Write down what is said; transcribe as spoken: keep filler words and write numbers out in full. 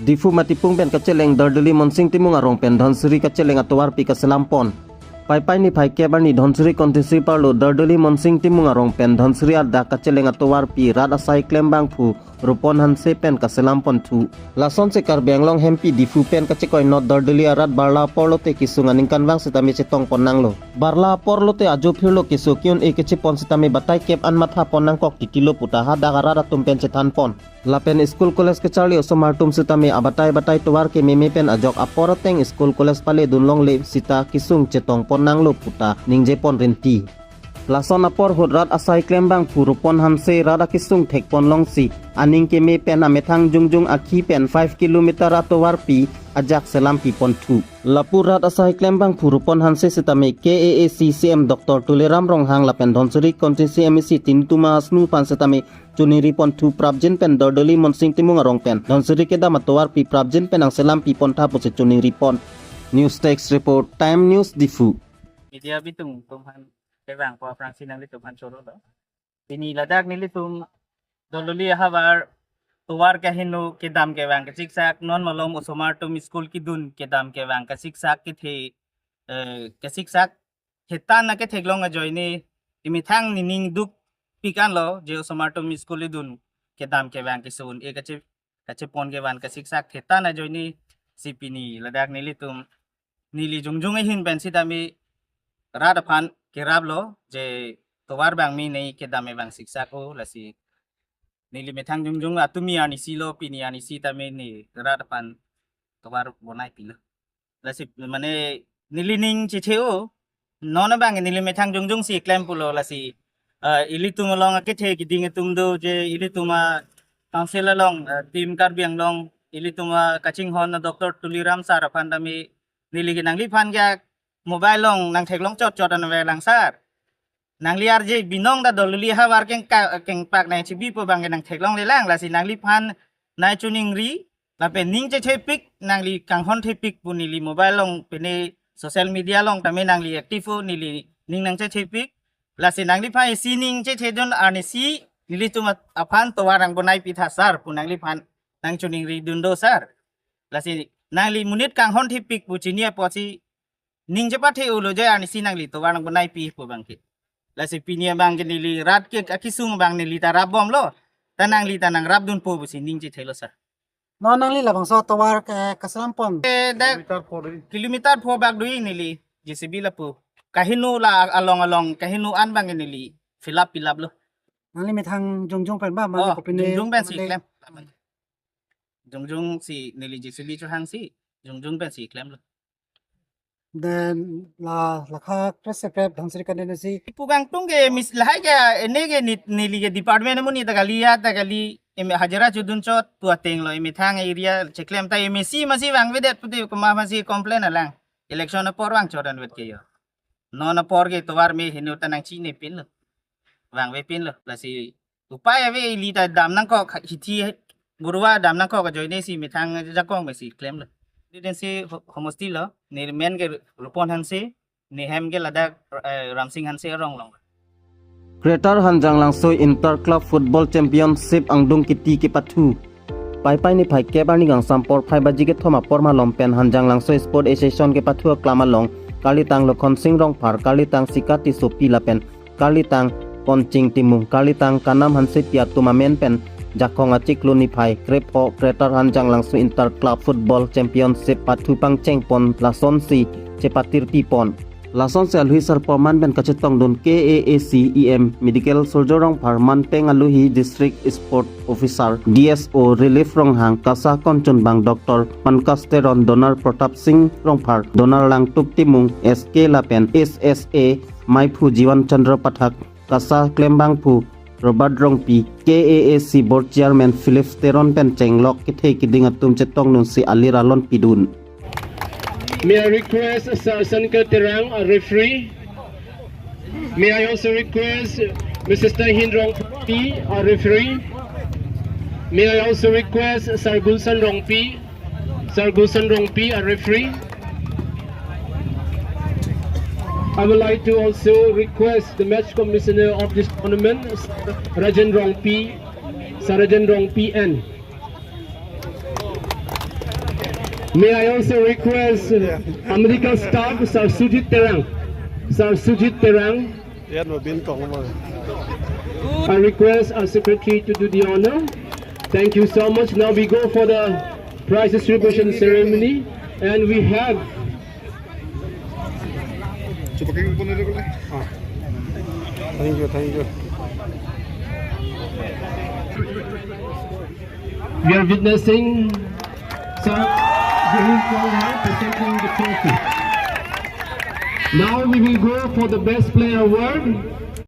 Diphu Matipung pen kacheleng Darduli Monsing Timung arong pen Dhansiri kacheleng atovarpi kaselam pon. Paipai niphai kep arni Dhansiri constituency arlo Darduli Monsing Timung arong pen Dhansiri adak kacheleng atovarpi rat asai klembangphu Rupon Hanse pen kaselam ponthu. Lasonsi Karbi Anglong Hempi Diphu pen kachekoinot Darduli arat Barla apor lote kesung aningkanvang sitame chetong pon nanglo. Barla apor lote ajo phirlo keso ke-un-e kachepon sitame batai kep an matha pon nangkok titilo puta hadak arat atum pen chethan pon. Lapen school college kacharli osomar atum sitame abatai batai tovar kememe pen ajok apor ateng school college pale dun longle sita kesung chetong pon nanglo puta ningje pon rinti. Lason apor ahut rat asai klembangphu Rupon Hanse rat akesung thek pon longsi aning keme pen amethang jongjong akhi pen five kilometer atovarpi ajak selam pi ponthu. Lapu rat asai klembangphu Rupon Hanse sitame K A A C C M Doctor Tuliram Ronghang lapen Dhansiri constituency M A C Tintuma Asnu aphan sitame choningri ponthu prapjin pen Darduli Monsing Timung arong pen Dhansiri kedam atovarpi prapjin pen nangselam pi pontha pusi choningri pon. News Desk Report, Time News, Diphu. Media bitung atum aphan kevang po aphrangsi nanglitum aphan choro lo. Pini ladak nelitum Darduli ahavar tovar kaheno kedam kevang kasiksak, non malom osomar atum school kedun kedam kevang kasiksak kethe, eh, kasiksak thetan aketheklong ajoine emethang nening dukpik anlo je osomar atum school kedun kedam kevang keso un-e kache kachepon kevan kasiksak thetan ajoine si pini ladak nelitum neli jongjong ahin pen sitame rat aphan keraplo je tovar abang mene kedam evang siksak o, lasi neli methang jongjong atum arnisi lo, pini arnisi tame ne rat aphan tovar bonai pilo. Lasi mane neli ning chetheo, non abang neli methang jongjong si klem pulo lasi, eh, ilitum along akethe keding atum do je ilitum a council along, eh, Team Karbi Anglong, ilitum akachinghon Doctor Tuliram sir aphan tame neli ke nangliphan ke mobile along nangtheklong chot chot an avelang sir. Nangli arje binong ta Darduli ahavar kengka-, kengpak nangchibipo abang ke nangtheklonglelang, lasi nangliphan nangchoningri lapen ning chethepik, nangli kanghon thepik pu neli mobile along pine social media along tame nangli active o, neli ning nangchethepik. Lasi nangliphan isi ning chethedun arnisi nelitum aphan tovar nangbonai pitha sir pu nangliphan nangchoningri dun do sir. Lasi nangli monit kanghon thepik pu chini apotsi ning chepathe-olo je arnisi nangli tovar nangbonai pipo abang ke. Lasi pini abang ke neli rat ke akesung abang neli ta rapbomlo. Ta nangli ta nangrapdunpo pusi ning chethelo sir. Non nangli labangso tovar ke kaselam pon. Eh, dak kilometer pho bak dui neli J C B lapu. Kaheno la along along kaheno an abang ke neli fill up fill up lo. Nangli methang jongjong pen ba mane Oh, kopine jongjong pen si mane klem. Jongjong si neli J C B chohangsi jongjong pen si klemlo. Then la lakha kre sekrep Dhansiri kandensi. Pu kangtung ke mis lahai ke ene ke nit neli ke department amonit ta kali ya ta kali em hajira chodun chot pu atenglo emethang area cheklem ta M A C masi vangvedet pute koma masi complain alang. Election apor vang chot anvet ke yo. Non apor ke tovar me heno ta nangchinepinlo. Vangvepinlo. Lasi upai ave ili ta dam nangkok hithi gurva dam nangkok ajoine si methang jakong me si klemlo. Diden si ho-, homosti lo, ne men ke Rupon Hanse, ne hem ke ladak, eh, Ramsing Hanse arong along. Greater Hanjanglangso Inter Club Football Championship angdung kiti kepathu. Paipai niphai kep arni kangsam porphai baji kethom apor malom pen Hanjanglangso Sport Association kepathu aklam along karlitang Lokhonsing Rongphar, karlitang Sika Tissopi lapen karlitang Ponching Timung, karlitang Kanam Hansepi atum amen pen jakong achiklo niphai krepho Greater Hanjanglangso Inter Club Football Championship pathu pangcheng pon lasonsi chepatirpi pon. Lasonsi alhui sarpo aman pen kachetongdun K A A C E M Medical Soldier Rongphar, manpeng alui District Sport Officer D S O Relief Ronghang, KASA konchunbang Doctor Pankaj Teron, donor Pratap Singh Rongphar, donor Langtuk Timung S K lapen S S A maiphu Jiwan Chandra Pathak, KASA klembangphu Robert Rongpi, K A A C Board Chairman Philip Teron pen chenglok kethe keding atum chetongdunsi alir alon pidun. May I request Sir Sanka Terang, a referee? May I also request Missus Tahin Rongpi, a referee? May I also request Sir Gulson Rongpi, Sir Gulson Rongpi, a referee? I would like to also request the match commissioner of this tournament, Sir Rajan Rongpi, Sir Rajan Rongpi N. May I also request, uh, our medical staff, Sir Sujit Terang. Sir Sujit Terang. Yan mo bin kong mo. I request our secretary to do the honor. Thank you so much. Now we go for the prize distribution ceremony, and we have Thank you, thank you. We are witnessing Sir Gurul Chauhan presenting the trophy. Now we will go for the best player award.